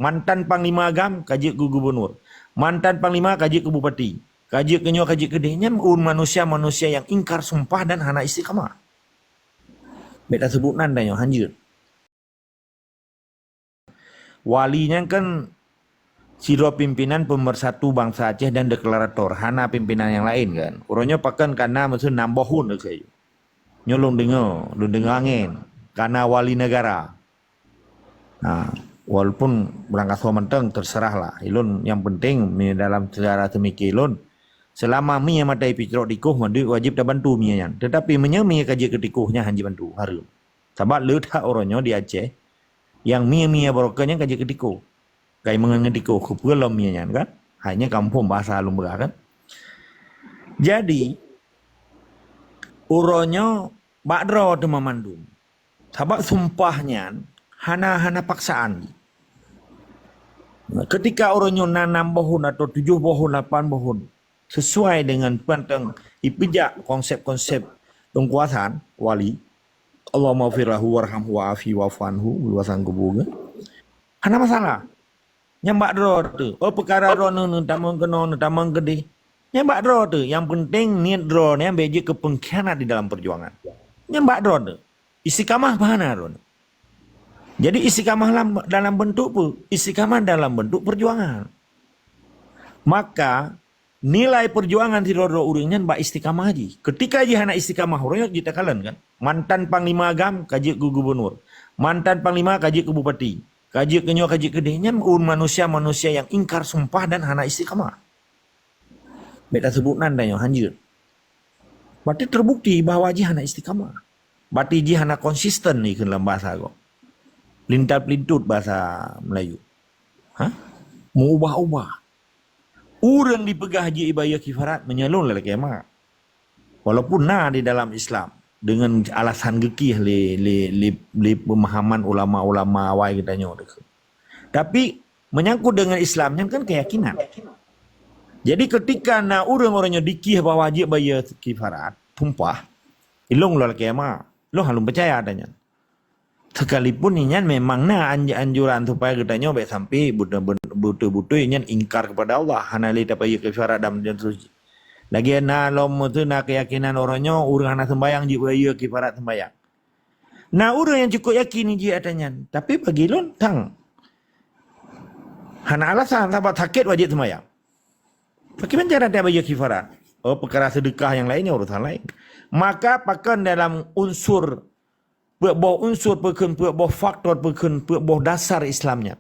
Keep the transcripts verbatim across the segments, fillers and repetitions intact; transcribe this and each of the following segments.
Mantan Panglima Agam ka jeuet keu gubunur. Mantan Panglima ka jeuet keu bupati. Ka jeuet keu nyoe, ka jeuet keu deh. Nyan ureuëng manusia-manusia nyang ingkar sumpah dan hana istiqamah. Bèk tasebut nan tanyoe, hanjeuet. Wali nyan kan sidroe pimpinan pemersatu bansa Aceh dan deklarator, hana pimpinan nyang laén kan. Uroe nyoe pakon kana meusu nam boh thôn keu nyoe lôn deungoe, lôn deungoe angén, kana wali negara. Nah, walaupun beurangkasoe mantong, terserah lah. Ilôn nyang penting mi dalam sejarah seumiké lôn, selama mi nyang matai picrok tikoh, madeuek wajéb tabantu mi nyan. Tetapi meunyoe mi ka jeuet keu tikoh nyan han jibantu, hareuem. Sabab le that uroe nyoe di Aceh, nyang mi-mi barokon nyan ka jeuet keu tikoh. Kai meungon ngon tikoh, keupeue lom mi nyan kan? Hai nyan kamoe phon bahasa lôn peugah kan? Jadi, uroe nyoe bak droe teuma mandum. Sabab sumpah nyan hana, hana paksaan. Ketika uroe nyoe na nam boh thôn atau tujoh boh thôn, lapan boh thôn, sesuai dengan pantang ipeujak konsep-konsep peunguasaan wali, Allahumma ghfir lahu warhamhu wa'afi wa'fu anhu, luasan kubu ke. Hana masalah. Nyang bak droe teuh. Oh, peukara droeneuh neutamong keunoe, neutamong keudeh. Nyang bak droe teuh. Nyang penting niet droeneuh bèk jeuet keu pengkhianat di dalam perjuangan. Nyang bak droe teuh. Istiqamah bah hana droeneuh. Jadi istiqamah lam, dalam bentuk peue? Istiqamah dalam bentuk perjuangan. Maka nilai perjuangan sidroe-droe ureuëng nyan bak istiqamah jih. Ketika jih hana istiqamah, uroe nyoe jih takalon kan. Mantan Panglima Agam ka jeuet keu gubunur. Mantan Panglima ka jeuet keu bupati. Ka jeuet keu nyoe, ka jeuet keu deh. Nyan ureuëng manusia-manusia nyang ingkar sumpah dan hana istiqamah. Bèk tasebut nan tanyoe, hanjeuet. Berarti terbukti bahwa jih hana istiqamah. Berarti jih hana konsisten ikheun lam bahasa gob. Lintat-pelintut bahasa Melayu. Ha? Meuubah-ubah. Ureuëng dipeugah jih ibayeue kifarat meunyoe lôn lalakée mak. Walaupun na di dalam Islam dengan alasan geukih lé, lé, lé, lé pemahaman ulama-ulama awai geutanyoe teuh. Tapi menyangkut dengan Islam nyan kan keyakinan. Jadi ketika na ureuëng-ureuëng nyoe dikih bahwa jeuet bayeue kifarat, tumpah, ilong lôn lakée ma, lôn hana lôn peucaya ata nyan. Sekalipun nyan memang na anj-, anjuran supaya geutanyoe bék sampai beutôi-beutôi nyan ingkar kepada Allah, hana lé tapayeue kifarat dan nyan terus. Lagée na lom meuteuna keyakinan uroe nyoe ureuëng hana sembayang jeuet bayeue kifarat sembayang. Na ureuëng nyang cukup yakin jih ata nyan, tapi bagi lôn tang hana alasan sabab sakét wajéb sembayang. Bagaimana cara dia bayeue kifarat? Oh, peukara seudeukah nyang laén nyan urusan laén. Maka pakon dalam unsur peuet boh unsur peukheun, peuet boh faktor peukheun, peuet boh dasar Islam nyan.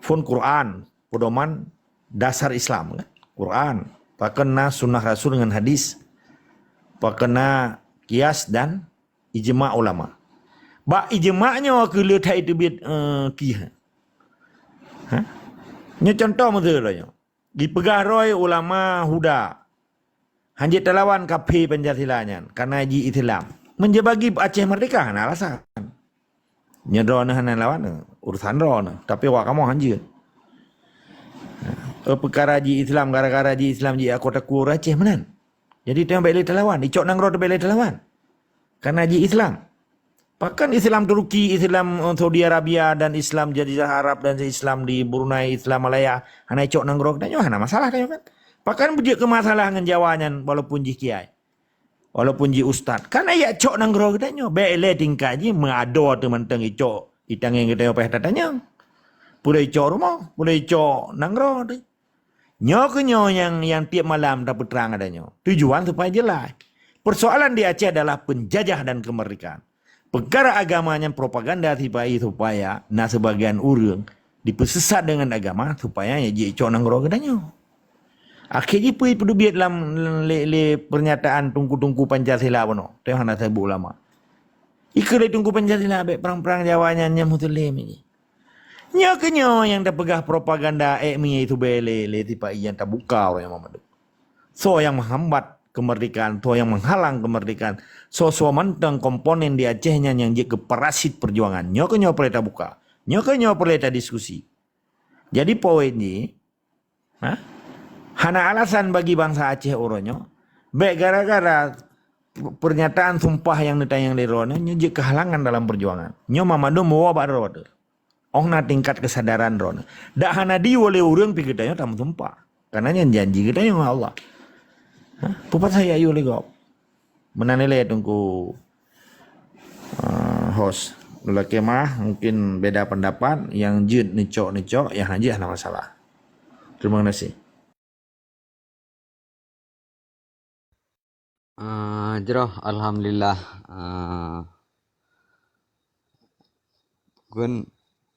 Phon Quran, pedoman dasar Islam kan? Quran, pakon na sunnah Rasul ngon hadis, pakon na kias dan ijma ulama. Bak ijma nyoe keuh le that teubiet, eh, kih. Ha? Nyoe contoh meuteuleu nyoe. Dipeugah roe ulama Huda. Hanjeuet talawan kafé Pancasila nyan, karena ji Islam. Meunyoe bagi Aceh merdeka hana alasan. Nyoe droeneuh hana lawan, urusan droeneuh, tapi awak kamoe hanjeuet. Eh, peukara ji Islam, gara-gara ji Islam ji aku takue ureuëng Aceh meunan. Jadi teuh bék lé talawan, icok nanggroe teuh bék lé talawan. Karena ji Islam. Pakon Islam Turki, Islam, eh, Saudi Arabia dan Islam Jazirah Arab dan Islam di Brunei, Islam Malaya hana icok nanggroe geutanyoe, hana masalah tanyoe kan. Pakon beujeuet keu masalah ngon Jawa nyan walaupun jih kiai. Walaupun jih ustaz. Kan ayat cok nanggroe geutanyoe. Bék lé tingkat jih meuadoe teuh mantong icok itangeng geutanyoe payah tatanyong. Pulai icok rumoh, pulai icok nanggroe teuh. Nyoe keuh nyoe nyang, nyang tiep malam tapeutrang geutanyoe. Tujuan supaya jeulaih. Persoalan di Aceh adalah penjajah dan kemerdekaan. Peukara agama nyan propaganda sipai supaya na sibagian ureuëng dipeusesat deungon agama supaya jicok nanggroe geutanyoe. Akhé jih peue peuteubiet lam lé, lé pernyataan teungku-teungku Pancasila bunoe, teuh hana saboh ulama. Ikeu lé teungku Pancasila bék prang-prang Jawa nyan nyang Muslim jih. Nyoe keuh nyoe nyang tapeugah propaganda ék mi itu bé lé, lé sipai nyang tabuka ureuëng nyang meumadu. Soe nyang menghambat kemerdekaan, soe nyang menghalang kemerdekaan, soe-soe mantong komponen di Aceh nyan nyang jeuet keu parasit perjuangan. Nyoe keuh nyoe peureulée tabuka. Nyoe keuh nyoe peureulée tadiskusi. Jadi poin jih, ha? Hana alasan bagi bansa Aceh uroe nyoe, bék gara-gara pernyataan sumpah nyang neutanyong lé droeneuh nyoe jeuet keu halangan dalam perjuangan. Nyoe mamandum meuwoe bak droe teuh. Ong na tingkat keusadaran droeneuh. Dak hana diyue lé ureuëng pih geutanyoe tameusumpah. Karena nyan janji geutanyoe ngon Allah. Ha? Peue pasai ayue lé gob? Meunan ilée Teungku, eh, host. Lakée meuah mungkin beda pendapat, nyang jeuet neucok-neucok, nyang hana jeuet hana masalah. Terima kasih. Ah, jroh, alhamdulillah. Ah, kön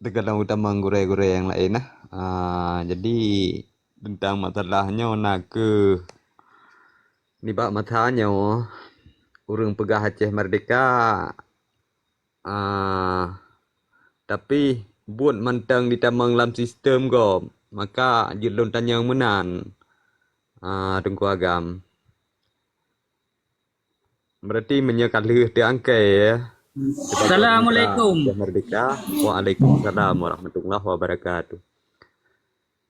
teuka tamong gurée-gurée nyang laén nah. Ah, jadi teuntang masalah nyoe na kheueh nibak masa nyoe ureuëng peugah Aceh Merdeka. Ah, tapi buet mantong jitamong lam sistem gob, maka jeuet lôn tanyong meunan, ah, Teungku Agam. Berarti meunyoe ka lheueh teuangkée, ya. Assalamualaikum. Merdeka. Waalaikumsalam warahmatullahi wabarakatuh.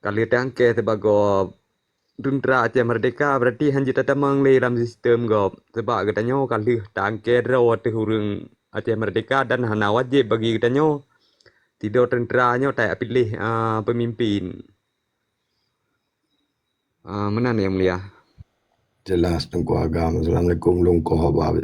Ka lheueh teuangkée sibagoe teuntera Aceh Merdeka, berarti hana jeuet tatamong lé lam sistem gob. Sebab geutanyoe ka lheueh teuangkée droe ateueh ureuëng Aceh Merdeka dan hana wajéb bagi geutanyoe sidroe teuntera nyoe tajak piléh, ah, peumimpin. Ah, meunan, Yang Mulia. Jelas, Teungku Agam. Assalamualaikum, Lungkoh Abah.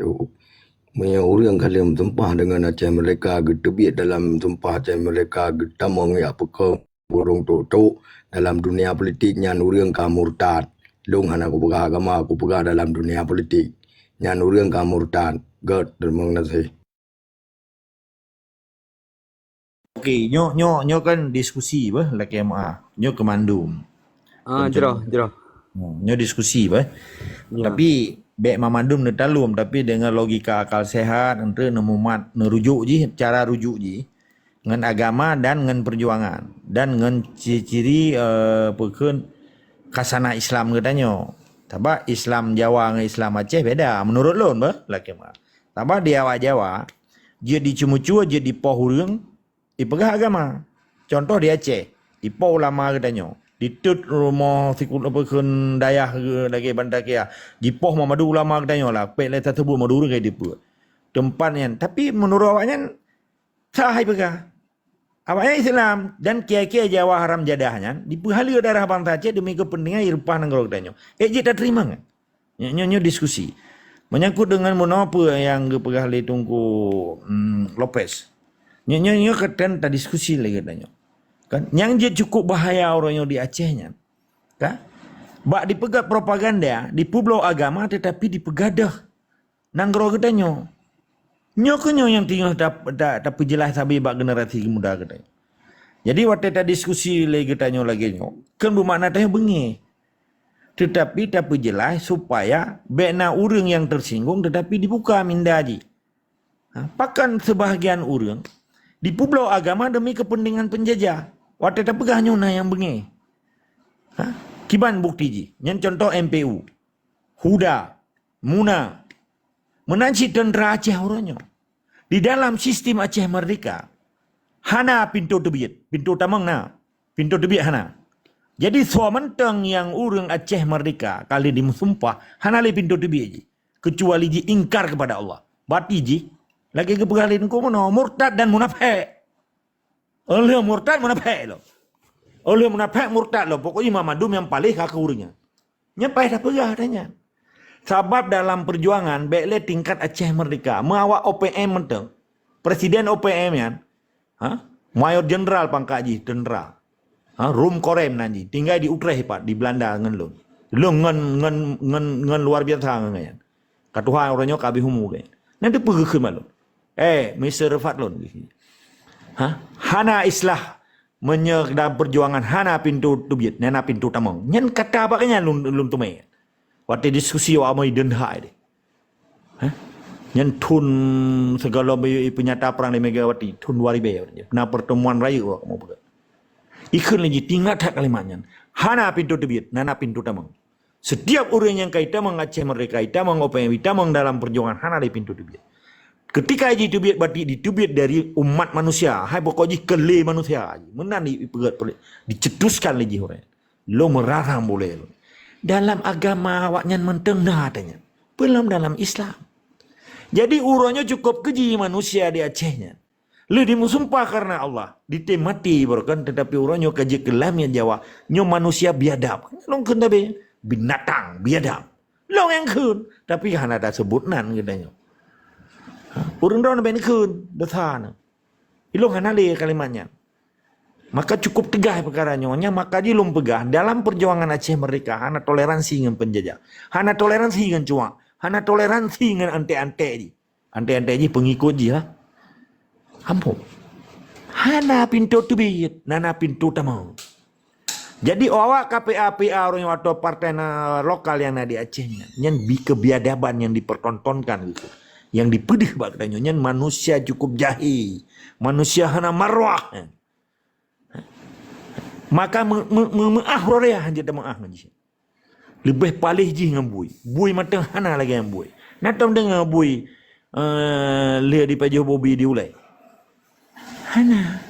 Meunyoe ureuëng ka lheueh meusumpah deungon Aceh Merdeka, geuteubiet dalam sumpah Aceh Merdeka, geutamong jak peukeue burông tok-tok dalam dunia politik, nyan ureuëng ka murtad. Lôn hana kupeugah agama, kupeugah dalam dunia politik. Nyan ureuëng ka murtad. Göt, terima kasih. Okey, nyoe, nyoe, nyoe kan diskusi bah, lakée meuah. Nyoe keu mandum. Ah, jroh, jroh. Hmm, nyoe diskusi bah. Ya. Tapi bék mandum neutalom, tapi dengan logika akal sehat, untuk neumumat, neurujuk jih, cara rujuk jih ngon agama dan ngon perjuangan dan ngon ciri-ciri, eh, peukheun khasanah Islam geutanyoe. Sabab Islam Jawa ngon Islam Aceh beda menurut lôn bah, lakée meuah. Sabab di awak Jawa, jeuet diceumucue, jeuet dipoh ureuëng, ipeugah agama. Contoh di Aceh, ipoh ulama geutanyoe, ditot rumoh sikul apa kheun dayah lagée Banda Kia, jipoh mamadu ulama geutanyoe lah, pek lé tateubu madu ureuëng kai dipeue. Teumpat nyan, tapi meunurot awaknyan sah ipeugah. Awaknyan Islam dan kiai-kiai Jawa haram jadah nyan dipeuhaleue darah bansa Aceh demi kepentingan ireupah nanggroe geutanyoe. Eh, jeuet tateurimong. Nyoe, nyoe, nyoe diskusi. Menyangkut dengan meunoe peue nyang geupeugah lé Teungku, mm, Lopez. Nyoe, nyoe, nyoe ka ten tadiskusi lé geutanyoe. Kan? Nyang jeuet cukup bahaya uroe nyoe di Aceh nyan. Kan? Bak dipeugah propaganda, dipeubloe agama tetapi dipeugadôh nanggroe geutanyoe. Nyoe keuh nyoe nyang teungoh ta-, ta-, tapeujeulaih sabe bak generasi muda geutanyoe. Jadi watée tadiskusi lé geutanyoe lagée nyoe, kheun beumakna tanyoe beungéh. Tetapi tapeujeulaih supaya bék na ureuëng nyang teusinggung tetapi dibuka minda jih. Ha, pakon seubahagian ureuëng dipeubloe agama demi kepentingan penjajah. Watée tapeugah nyoe na nyang beungéh. Ha? Kiban bukti jih. Nyan contoh M P U, HUDA, MUNA. Meunan cit teuntera Aceh uroe nyoe. Di dalam sistem Aceh Merdeka, hana pintoe teubiet, pintoe tamong na, pintoe teubiet hana. Jadi, soe mantong nyang ureuëng Aceh Merdeka ka lheueh dimeusumpah, hana lé pintoe teubiet jih, keucuali jiingkar keupada Allah. Bati jih, lagée geupeugah lé Teungku meunoe, murtad dan munafék. Óh lheueh murtad, munafék lom. Óh lheueh munafék, murtad lom. Pokok jih mandum nyang paléh ka keu ureuëng nyan. Nyan payah tapeugah ata nyan. Sabab dalam peujuangan bék lé tingkat Aceh Merdeka. Meu awak O P M mantong. Presiden O P M nyan, ha? Mayor Jenderal pangkat jih, teuntera. Ha? Rum Korem nan jih. Tinggai di Utrecht pat, di Belanda ngon lôn. Lôn ngon, ngon, ngon, ngon luar biasa ngon nyan. Ka tuha uroe nyoe ka habéh umu geuh. Nyan teupeue geukheun bak lôn. Eh, Mister Fadlon. Ha? Hana islah meunyoe dalam peujuangan hana pintoe teubiet, hana pintoe tamong. Nyan kata bak nyan lôn, lôn teumé. Watée diskusi awak amai deunhai deh. Ha? Nyan thon sigohlom peunyata prang lé Megawati, thon dua ribée. Na pertemuan rayeuk awak kamoe peugah. Ikheun lé jih, ingat that kalimat nyan. Hana pintoe teubiet, hana pintoe tamong. Setiap ureuëng nyang ka itamong Aceh Merdeka, itamong O P M, itamong dalam peujuangan hana lé pintoe teubiet. Keutika jiteubiet, berarti diteubiet dari umat manusia. Hai pokok jih keu lé manusia. Meunan di-, dipeugét, dicetuskan lé jih ureuëng. Lôn meurarang bulée lôn. Dalam agama awaknyan mantong na ata nyan. Peulom dalam Islam. Jadi uroe nyoe cukôp keuji manusia di Aceh nyan. Lheueh jimeusumpah kareuna Allah, jitem maté baroe kan, teutapi uroe nyoe ka jeuet keu lamiet Jawa, nyoe manusia biadab. Lôn kheun tabe, binatang biadab. Lôn nyang kheun, tapi hana taseubut nan geutanyoe. Ureuëng droeneuh bèk neukheun, desya na. Ilôn hana lé kalimat nyan. Maka cukup tegas peukara nyoe, nyan maka jih lôn peugah, dalam peujuangan Aceh Merdeka hana toleransi ngon peunjajah, hana toleransi ngon cuak, hana toleransi ngon antek-antek jih. Antek-antek jih peungikot jih lah. Ampôn. Hana pintoe teubiet, na, na pintoe tamong. Jadi awak K P A, P A ureuëng atau partai na lokal nyang na di Aceh nyan, nyan bi kebiadaban nyang dipertontonkan gitu. Nyang dipeudeuh bak geutanyoe nyan manusia cukup jahé, manusia hana marwah. Maka me-, me-, me-, meu'ah roh raya hanjeuet tameu'ah ngon jih. Leubeh paléh jih ngon bui. Bui mantong hana lagée ngon bui. Na tom deungoe bui, eh, lheueh dipajoh bobi di ulée? Hana.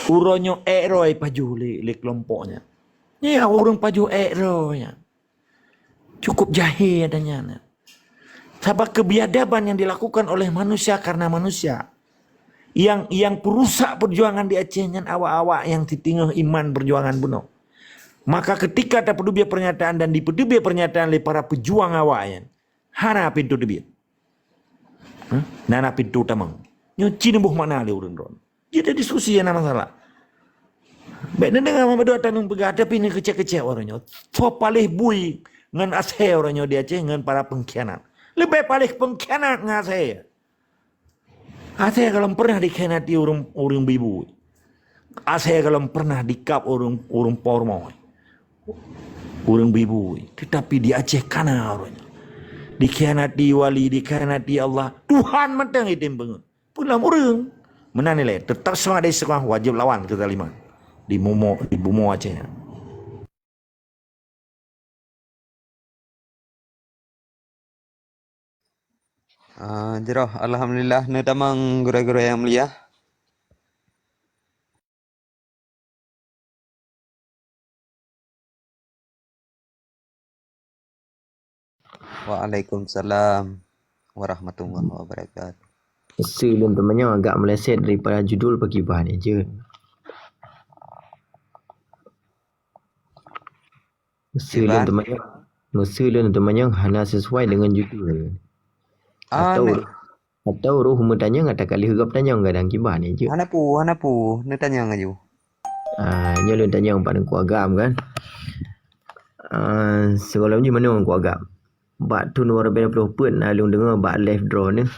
Uroe nyoe ék roe pajoh lé, lé keulompok nyan. Nyan ureuëng pajoh ék roe nyan. Cukup jahé adanya nyan. Sabab kebiadaban yang dilakukan oleh manusia karena manusia. Yang, yang perusak perjuangan di Aceh nyan awak-awak yang sitingoh iman perjuangan bunoe. Maka ketika tapeuteubiet pernyataan dan dipeuteubiet pernyataan lé para pejuang awak nyan, hana pintoe teubiet. Hah? Hana pintoe tamong. Nyoe cit boh makna lé ureuëng droen. Jeuet diskusi hana masalah. Bék neudeungoe Muhammad Dua Taneueng peugah, tapi neukeucék-keucék uroe nyoe. Soe paléh bui ngon asée uroe nyoe di Aceh ngon para pengkhianat. Leubeh paléh pengkhianat ngon asée. Asée gohlom pernah dikhianati ureuëng, ureuëng bui-bui. Asée gohlom pernah dikab ureuëng, ureuëng po rumoh. Ureuëng bui-bui. Teutapi di Aceh kana uroe nyoe. Dikhianati wali, dikhianati Allah. Tuhan mantong item beungeut. Peue lom ureuëng. Meunan ilée, teutap seumangat dari sekolah wajéb lawan keuzaliman di bumoe, di bumoe Aceh nyan. Ah, jroh, alhamdulillah, neutamong gurée-gurée nyang mulia. Waalaikumsalam warahmatullahi wabarakatuh. Meuseu lôn teumanyong agak meuleset daripada judul pakriban nyan jeuet. Meuseu lôn teumanyong, meuseu lôn teumanyong hana sesuai dengan judul. Ah, atau, atau roh meutanyong atawa ka lheueh gob tanyong kadang kiban nyan jeuet. Hana peue, hana peue, neutanyong laju. Ah, nyoe lôn tanyong bak Teungku Agam kan. Ah, sigohlom jih meunoe Teungku Agam. Bak thon dua ribèe dua ploh peuet na lôn deungoe bak live droeneuh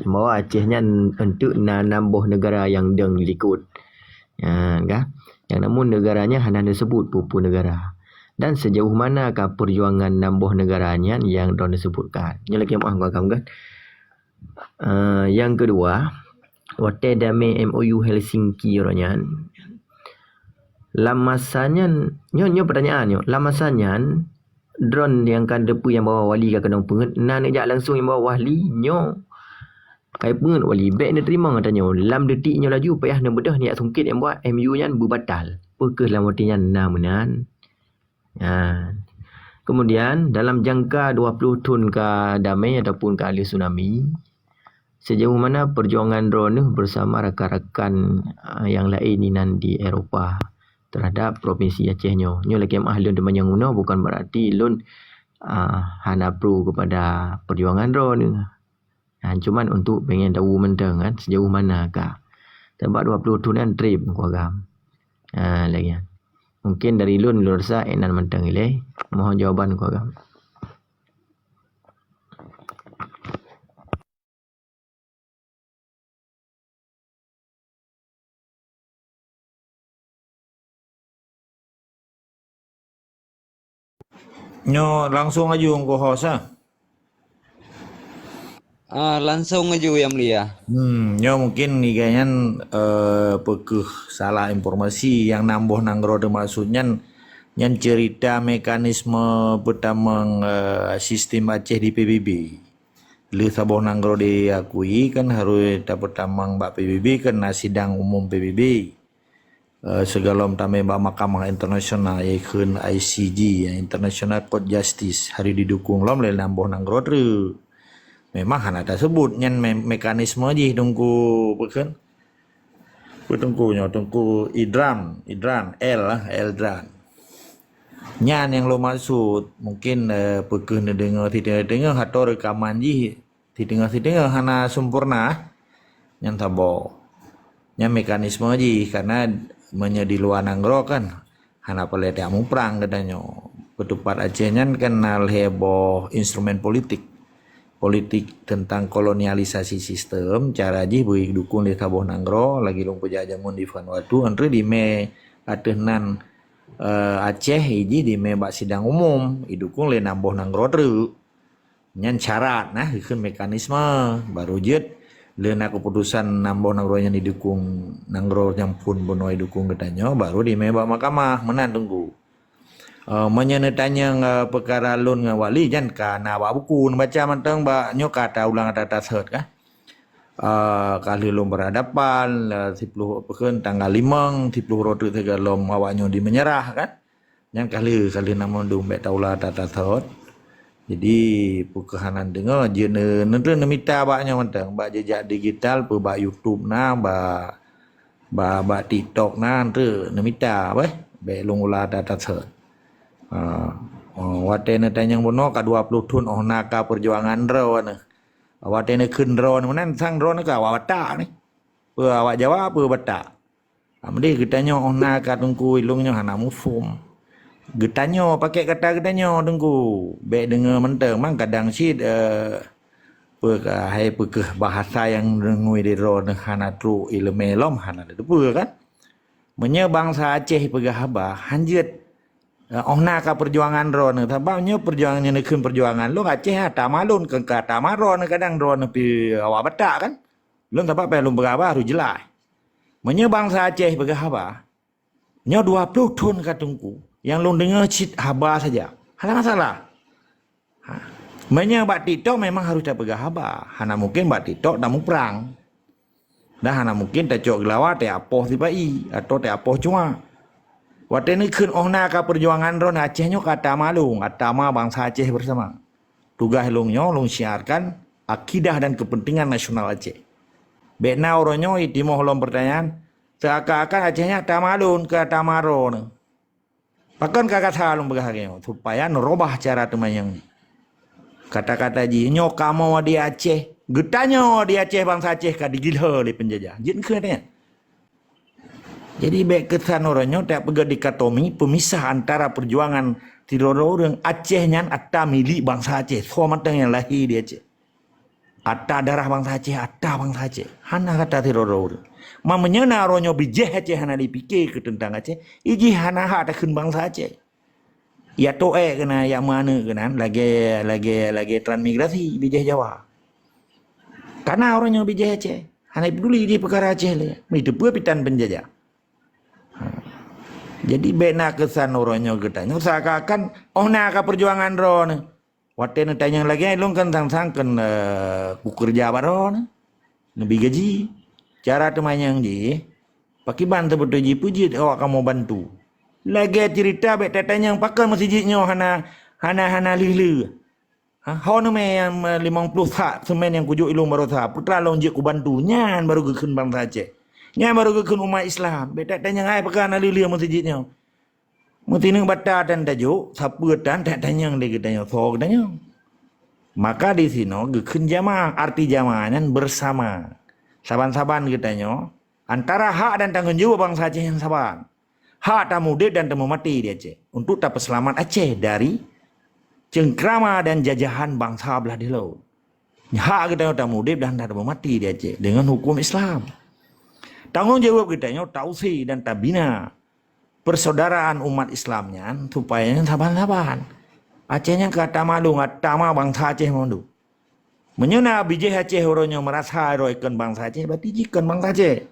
bahwa Aceh nyan eunteuk na nam boh neugara nyang dong dilikot. Nyan ka. Nyang namun neugara nyan hana neuseubut peue-peue neugara. Dan sejauh mana ka peujuangan nam boh neugara nyan nyang droeneuh seubutkan. Nyoe lakée meu'ah Teungku Agam kan. Eh, nyang keudua, watée damé M O U Helsinki uroe nyan, lam masa nyan, nyoe, nyoe pertanyaan nyoe, lam masa nyan, droen nyang ka teupeue nyang bahwa wali ka keunong peungeut, na neujak langsung nyang bahwa wali nyoe, kai peungeut wali, bék neuteurimong gata nyoe, lam detik nyoe laju payah neubeudôh neujak sungkét nyang bahwa M U nyan beubatal. Peu kheueh lam watée nyan na meunan? Ha. Kemudian, dalam jangka dua puluh thon ka damé ataupun ka lheueh tsunami, sejauh mana perjuangan droeneuh bersama rakan-rakan, ah, nyang laén inan di Eropa terhadap provinsi Aceh nyoe? Nyoe lakée meu'ah lôn teumanyong meunoe bukan berarti lôn, ah, hana pro kepada perjuangan droeneuh. Ha, cuman untuk pengen tahu mantong kan, sejauh mana ka. Sabab dua puluh thon nyan treb Teungku Agam. Ha, lagée nyan. Mungkin dari lôn, lôn rasa inan mantong ilée. Mohon jawaban Teungku Agam. Nyoe langsung aju Teungku host, ah. Ah, langsung aju, Yang Mulia. Hmm, nyoe mungkin igai nyan, eh, peu kheueh salah informasi nyang nam boh nanggroe teumaksud nyan, nyan cerita mekanisme peutamong, eh, sistem Aceh di P B B. Lheueh saboh nanggroe diakui kan harôh tapeutamong bak P B B kan na sidang umum P B B. Eh, sigohlom tamé bak mahkamah internasional, yaitu I C J, International Court Justice, harôh didukung lom lé nam boh nanggroe treuk. Memang hana tasebut nyan me-, mekanisme jih Teungku peukheun. Peue Teungku nyoe, Teungku Idran, Idran, L lah, Eldran. Nyan nyang lôn maksud, mungkin, eh, peukheun neudeungoe siteungoh-teungoh atau reukaman jih siteungoh-siteungoh hana sempurna, nyan saboh. Nyan mekanisme jih, karena meunyoe di luwa nanggroe kan, hana paleng tajak muprang geutanyoe. Keutupat Aceh nyan kan na lhée boh instrumen politik. Politik tentang kolonialisasi sistem, cara jih beu idukung lé saboh nanggroe, lagée lôn peujak jameun di Vanuatu, antre dimé ateueh nan, eh, Aceh, ijih dimé bak sidang umum, idukung lé nam boh nanggroe treuk. Nyan syarat nah, geukheun mekanisme. Baru jeuet lé na keuputusan nam boh nanggroe nyan idukung nanggroe nyang phon bunoe idukung geutanyoe, baru dimé bak mahkamah. Meunan Teungku. Eh, meunyoe neutanyong, eh, peukara lôn ngon Wali, nyan ka na bak buku neubaca mantong, bak nyoe ka taulang ata-ata sot kan. Eh, ka lheueh lôn beurhadapan, eh, siploh peukheun tanggal limong, siploh uroe teuk sigoe lom awaknyoe di Meunyeurah kan. Nyan ka lheueh, ka lheueh na mandum bék taulang ata-ata sot. Jadi, peukeuhanan deungoe, jeuet ne-, neutreun neumita bak nyoe mantong, bak jejak digital, peue bak YouTube na, bak, bak, bak TikTok na, neutreun neumita, beh, bék lôn ulang ata-ata sot. Ha, oh, watée neutanyong bunoe ka dua ploh thon óh na ka peujuangan droe neuh. Watée neukheun droe neuh meunan, sang droe neuh ka awak Batak ni. Peue awak Jawa, peue Batak. Amdeh geutanyoe óh na ka Teungku, ilong nyoe hana muphom. Geutanyoe, pakék kata geutanyoe Teungku. Bék deungoe mantong, mang kadang cit, eh, peue ka, hai peue keuh bahasa nyang deungoe di droe neuh hana trok ileumé lom, hana teupeue kan. Meunyoe bansa Aceh peugah haba, hanjeuet, eh, óh na ka peujuangan droe neuh. Sabab nyoe peujuangan nyang neukheun peujuangan lôn Aceh, ata ma lôn, keu ka ata ma droe neuh, kadang droe neuh pi awak Batak kan. Lôn sabab payah lôn peugah haba harôh jeulaih. Meunyoe bansa Aceh peugah haba, nyoe dua ploh thon ka Teungku, nyang lôn deungoe cit haba saja. Hana masalah. Ha. Meunyoe bak TikTok memang harôh tapeugah haba. Hana mungken bak TikTok tamuprang. Dan hana mungken tacok geulawa teuapoh sipa-i atau teuapoh cuma. Watée neukheun óh na ka peujuangan droe neuh Aceh nyoe ka ata ma lôn, ata ma bansa Aceh bersama. Tugaih lôn nyoe lôn syiarkan akidah dan kepentingan nasional Aceh. Bék na uroe nyoe itimoh lom peurtanyaan, seakan-akan Aceh nyan ata ma lôn keu ata ma droe neuh. Pakon ka gata lôn peugah lagée nyoe? Supaya neurobah cara teumanyong nyoe. Kata-kata jih, nyoe kamoe di Aceh, geutanyoe di Aceh, bansa Aceh ka digilho lé peunjajah. Jeuet keu nyan. Jadi bék keusan uroe nyoe tapeugah dikotomi, peumisah antara peujuangan sidroe-droe ureuëng. Aceh nyan ata milék bansa Aceh, soe mantong nyang lahé di Aceh. Ata darah bansa Aceh, ata bansa Aceh. Hana gata sidroe-droe ureuëng. Ma meunyoe na uroe nyoe bijéh Aceh hana jipike keu teuntang Aceh, ijih hana hak takheun bansa Aceh. Ya toék keunan, ya meuaneuk keunan, lagée, lagée, lagée transmigrasi bijéh Jawa. Kana uroe nyoe bijéh Aceh, hana peduli jih peukara Aceh lé. Miteupeue pitan peunjajah. Ha. Jadi bék na keusan uroe nyoe geutanyoe seakan-akan óh na ka peujuangan droe neuh. Watée neutanyong lagée nyan, lôn kan sang-sang kheun, eh, kukeureuja bak droe neuh, neubi gaji. Cara teumanyong jih, pakiban teubeutôi jih peujeuet awak kamoe bantu. Lagée ceurita bék tatanyong pakon meuseujid nyoe hana, hana, hana lheueh-lheueh. Ha, ho neumé nyang, eh, limong ploh sak seumén nyang kujok ilong baroesa, peue teuma lôn jeuet kubantu, nyan barô geukheun bansa Aceh. Nyan barô geukheun umat Islam. Bék tatanyong hai pakon hana lheueh-lheueh meuseujid nyoe. Meusineuk bata tan tajok, sapeue tan tatanyong lé geutanyoe, soe geutanyoe. Maka di sinoe geukheun jamaah, arti jamaah nyan bersama. Saban-saban geutanyoe, antara hak dan tanggong jaweueb bansa Aceh nyang saban. Hak tamudeb dan tameumaté di Aceh untuk tapeuseulamat Aceh dari cengkrama dan jajahan bansa blah di laôt. Hak geutanyoe tamudeb dan tameumaté di Aceh dengan hukum Islam. Tanggong jaweueb geutanyoe tausi dan tabina persaudaraan umat Islam nyan supaya nyan saban-saban. Aceh nyan ka ata ma lôn, ata ma bansa Aceh mandum. Meunyoe na bijéh Aceh uroe nyoe meurasa droe kon bansa Aceh, berarti jih kon bansa Aceh.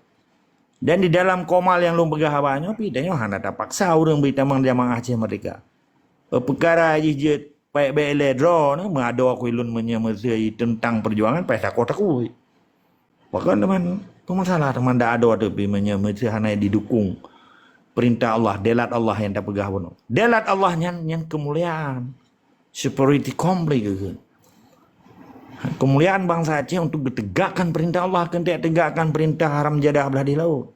Dan di dalam komal nyang lôn peugah haba nyoe, pih tanyoe hana tapaksa ureuëng bri tamong jamaah Aceh Merdeka. Peukara jih jeuet paih bék lé droe neuh, meuadoe keu ulôn meunyoe meuseu teuntang peujuangan, paih sakoh takui. Pakon teuma, peue masalah teuma dak adoe teuh pih meunyoe meuseu hana didukung peurintah Allah, delat Allah nyang tapeugah bunoe. Delat Allah nyan, nyan keumuliaan. Superiority complex geukheun. Keumuliaan bansa Aceh untuk geutegakkan peurintah Allah, keuneuk tegakkan peurintah haram jadah blah di laôt.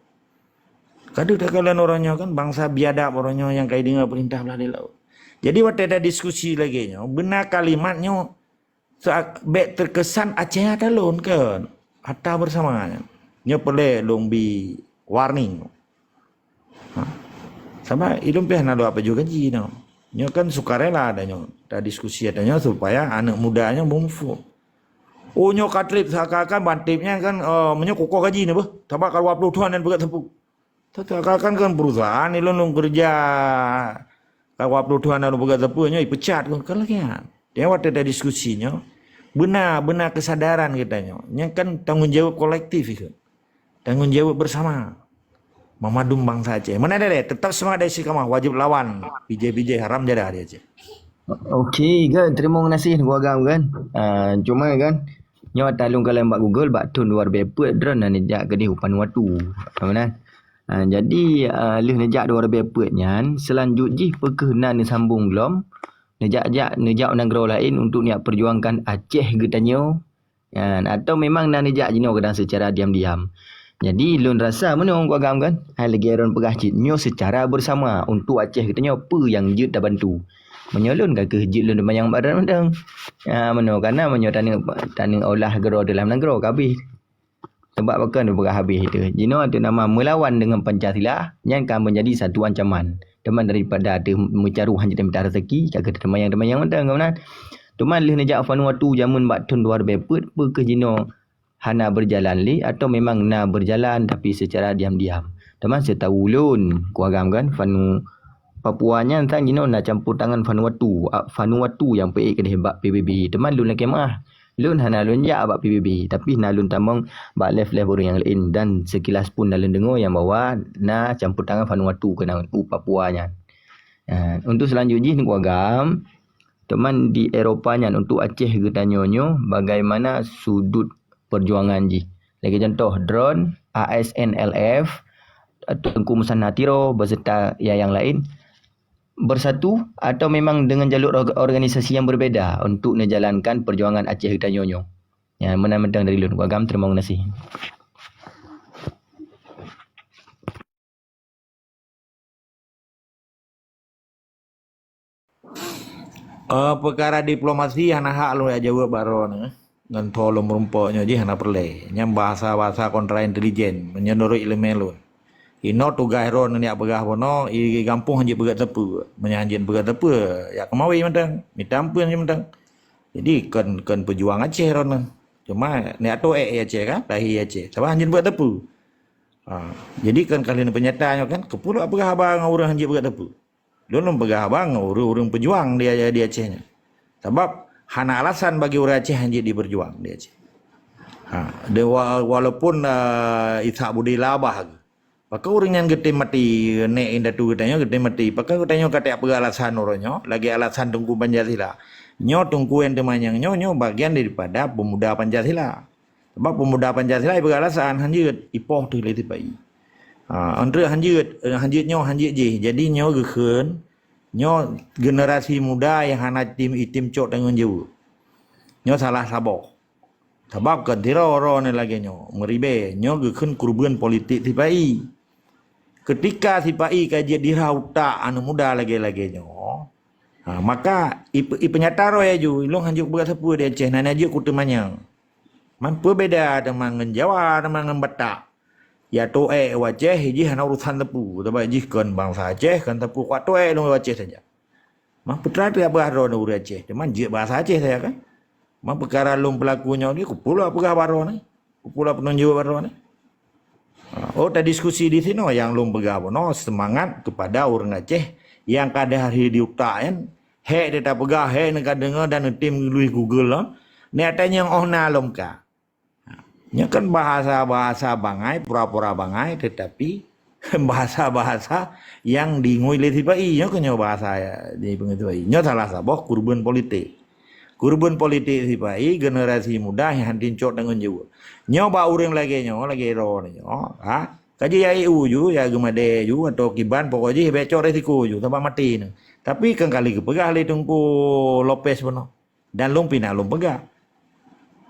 Ka deuh takalon uroe nyoe kan, bansa biadab uroe nyoe nyang ka jideungoe peurintah blah di laôt. Jadi watée tadiskusi lagée nyoe, beuna kalimat nyoe sa-, bék teukesan Aceh ata lôn kan, ata beurasama nyan. Nyoe peureulée lôn bi warning. Ha. Sabab ilôn pih hana dua pajoh gaji nyoe. Nyoe kan sukarela ata nyoe. Tadiskusi ata nyoe supaya aneuëk muda nyoe beumuphom. Oh, nyoe ka treb seakan-akan ban treb nyan kan, eh, meunyoe kukoh gaji nyoe beuh. Sabab ka dua ploh thon nyan peugah teupeu. Seakan-akan kan perusahaan ilôn lôn keureuja ka dua ploh thon nyan lôn peugah teupeu nyoe ipeucat kan, kan lagée nyan. Nyan watée tadiskusi nyoe, beuna, beuna keusadaran geutanyoe. Nyan kan tanggong jaweueb kolektif ikheun. Tanggong jaweueb bersama. Meumadu bansa Aceh. Meunan deh, tetap seumangat dan istiqamah, wajéb lawan bijéh-bijéh haram jadah di Aceh. Okey, kan, terima kasih Teungku Agam kan. Ah, cuma kan, nyoe ata lôn kalon bak Google, bak thon dua ribée peuet droeneuh neujak keudeh u Vanuatu. Apa nan? Ah, jadi, ah, lheueh neujak dua ribée peuet nyan, seulanjut jih peu kheueh na neusambong lom, neujak-jak, neujak u nanggroe laén untuk neujak peujuangkan Aceh geutanyoe. Kan? Atau memang na neujak jinoe kadang secara diam-diam. Jadi, lôn rasa meunoe Teungku Agam kan, hai lagée droen peugah cit, nyoe secara bersama untuk Aceh geutanyoe peue nyang jeuet tabantu. Meunyoe lôn ka kheueh jeuet lôn teumanyong bak droen mantong. Ha, meunoe, karena meunyoe taneuk, taneuk olah keudroe dalam nanggroe ka habéh. Sabab pakon peugah habéh itu. Jinoe ateueh nama meulawan dengan Pancasila, nyan ka menjadi satu ancaman. Teuma daripada ateueh meucaroh hana teuminta rezeki, ka kheueh teumanyong-teumanyong mantong, kan? Teuma lheueh neujak Vanuatu jameun bak thon dua ribée peuet, peu kheueh jinoe hana berjalan lé atau memang na berjalan tapi secara diam-diam. Teuma seutahu ulôn, Teungku Agam kan, Vanu-, Papua nyan sang jinoe na campur tangan Vanuatu, a, Vanuatu nyang peuék keudeh bak P B B. Teuma lôn lakée meu'ah, lôn hana lôn jak bak P B B, tapi na lôn tamong bak live-live ureuëng nyang laén dan sekilas pun na lôn deungoe nyang bahwa na campur tangan Vanuatu keunan u Papua nyan. Ha, untuk selanjut jih Teungku Agam, teuma di Eropa nyan untuk Aceh geutanyoe nyoe bagaimana sudut perjuangan jih. Lagée contoh droen A S N L F, Teungku Musanna Tiro beserta ya yang lain bersatu atau memang dengan jalur orga-, organisasi yang berbeda untuk menjalankan perjuangan Aceh geutanyoe nyoe. Ya, meunan mantong dari lôn. Teungku Agam, terima kasih. Eh, peukara diplomasi hana hak lôn jak jaweueb bak droeneuh. Ngon tho lôn meurumpok nyoe jih hana peureulée. Nyan bahasa-bahasa kontra intelijen, meunurot ileumé lôn. Inoe tugaih droeneuh jak peugah bunoe, i gampông hanjeuet peugah teupeu. Meunyoe hanjeuet peugah teupeu, jak keumawe mantong, mita ampeuen mantong. Jadi, kon, kon peujuang Aceh droeneuh. Cuma, neujak toe ék Aceh kan, lahé Aceh. Sabab hanjeuet peugah teupeu. Ha, jadi kan kali ni peunyata nyoe kan, keupeue lôn peugah haba ngon ureuëng hanjeuet peugah teupeu. Lôn lôn peugah haba ngon ureuëng-ureuëng peujuang di, di Aceh nyoe. Sabab hana alasan bagi ureuëng Aceh hanjeuet jipeujuang di Aceh. Ha, de, wa-, walaupun, uh, Ishak Budi labah, pakon ureuëng nyan geutem maté, nek indatu geutanyoe geutem maté. Pakon geutanyoe ka tajak peugah alasan uroe nyoe, lagée alasan Teungku Pancasila. Nyoe Teungku nyang teumanyong nyoe, nyoe bagian daripada pemuda Pancasila. Sabab pemuda Pancasila ipeugah alasan hanjeuet, ipoh teuh lé sipa-i. Ha, entreuk hanjeuet, eh, hanjeuet nyoe, hanjeuet jih. Jadi nyoe geukheun, nyoe generasi muda nyang hana tim, item cok tanggong jaweueb. Nyoe salah saboh. Sabab keudroe-droe nyoe lagée nyoe, meuribée, nyoe geukheun keureubeuen politik sipa-i. Keutika sipa-i ka jeuet dirhah utak aneuëk muda lagée-lagée nyoe, ha, maka ipe-, ipeunyata roh laju, ilôn hanjeuet peugah sapeue di Aceh, nan jeuet kuteumanyong. Man peue beda teuma ngon Jawa, teuma ngon Batak. Ya toe u Aceh, jih hana urosan teupeu. Sabab jih kon bansa Aceh, kon teupeu kuat toe lôn u Aceh saja. Man peue teuma peugah droeneuh ureuëng Aceh, teuma jeuet bahasa Aceh saja kan. Man peukara lôn peulaku nyoe ni, kupeue lôn peugah bak droeneuh. Kupeue lôn peutunjuk bak droeneuh. Ha, oh, tadiskusi di sinoe nyang lôn peugah bunoe seumangat keupada ureuëng Aceh nyang ka deuh hari di utak nyan, hék teuta peugah, hék neuka deungoe dan neutem luih Google lom. Ni ata nyang óh na lom ka. Nyoe kan bahasa-bahasa bangai, pura-pura bangai, tetapi bahasa-bahasa nyang diingui lé sipa-i. Nyoe keuh nyoe bahasa di peungeut sipa-i. Nyoe salah saboh keureubeuen politik. Keureubeuen politik sipa-i, generasi muda nyang hana cok tanggong jaweueb. Nyoe bak ureuëng lagée nyoe, lagée droeneuh nyoe, ha? Ka jeuet jak E U ju, jak geumadé ju, atau kiban, pokok jih bék cok risiko ju, sabab maté nyoe. Tapi kan kali geupeugah lé Teungku Lopez bunoe. Dan lôn pih na lôn peugah.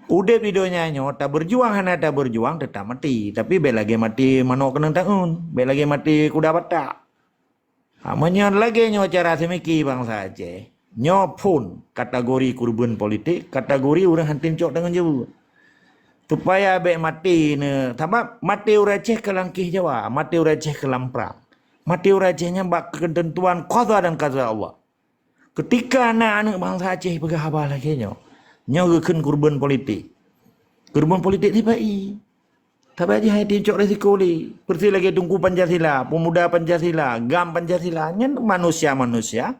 Udeb di donya nyoe, tabeurjuang hana tabeurjuang, teutap maté. Tapi bèk lagèe maté manok keunong taun, bèk lagèe maté kuda batak. Ha, meunyoe lagèe nyoe cara seumiki bansa Aceh, nyoe phon kategori kurban politik, kategori ureueng hantom cok tanggong jaweueb. Supaya bèk maté neu, sabab maté ureueng Aceh ka langkeh Jawa, maté ureueng Aceh ka lam prang. Maté ureueng Aceh nyan bak keuteuntuan qada dan qada Allah. Keutika na aneuk bansa Aceh peugah haba lagèe nyoe, nyoe geukheun kurban politik. Kurban politik tiba i. Tapi aja hai tim cok resiko lé. Persis lagèe Teungku Pancasila, pemuda Pancasila, gam Pancasila. Nyan manusia-manusia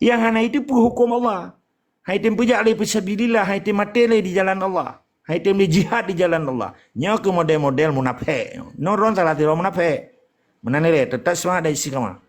nyang hana jiteupeue huköm Allah. Hai tim peujak lé fisabilillah, hai tim maté lé di jalan Allah. Hai tim lé jihad di jalan Allah. Nyoe keuh model-model munafék. Nyoe droen salah sidroe munafék. Meunan lé, teutap seumangat dan istiqamah.